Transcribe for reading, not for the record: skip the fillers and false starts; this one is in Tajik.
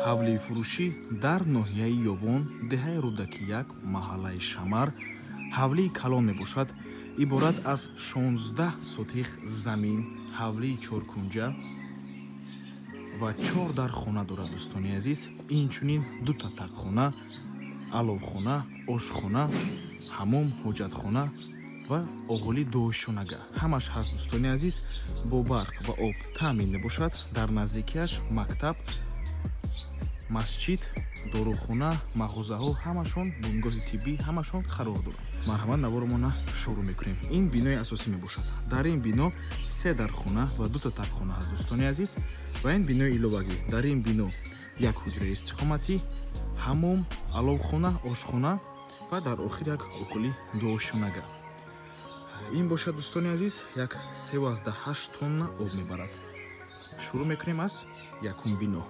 Ҳавлии фурӯшӣ дар ноҳияи Ёвон, деҳаи Рӯдакӣ 1, маҳаллаи Шамар. Ҳавлии калон мебошад, иборат аз 16 сотих замин, ҳавлии чоркунҷа ва чор дар хона дорад, дӯстони азиз. Инчунин дута тагхона, аловхона, ошхона, ҳамом, ҳоҷатхона ва оғоли дуошонага ҳамаш ҳаст, дӯстони азиз. Бо барқ ва об таъмин мебошад. Дар наздикиаш мактаб, масҷид, дорухона, мағозаҳо ҳамашон, бунгоҳи тиббӣ ҳамашон қарор доранд. Марҳамат, наворомона шурӯъ мекунем. Ин бинои асосӣ мебошад. Дар ин бино се дархона ва дута тагхона ҳаст, дӯстони азиз. Ва ин бинои иловагӣ. Дар ин бино як ҳуҷраи истиқоматӣ, ҳамом, аловхона, ошхона ва дар охир як оғоли дуошонага. Ин бошад, дӯстони азиз, як 3,8 тонна об мебарад. Шурӯъ мекунем аз якум бино.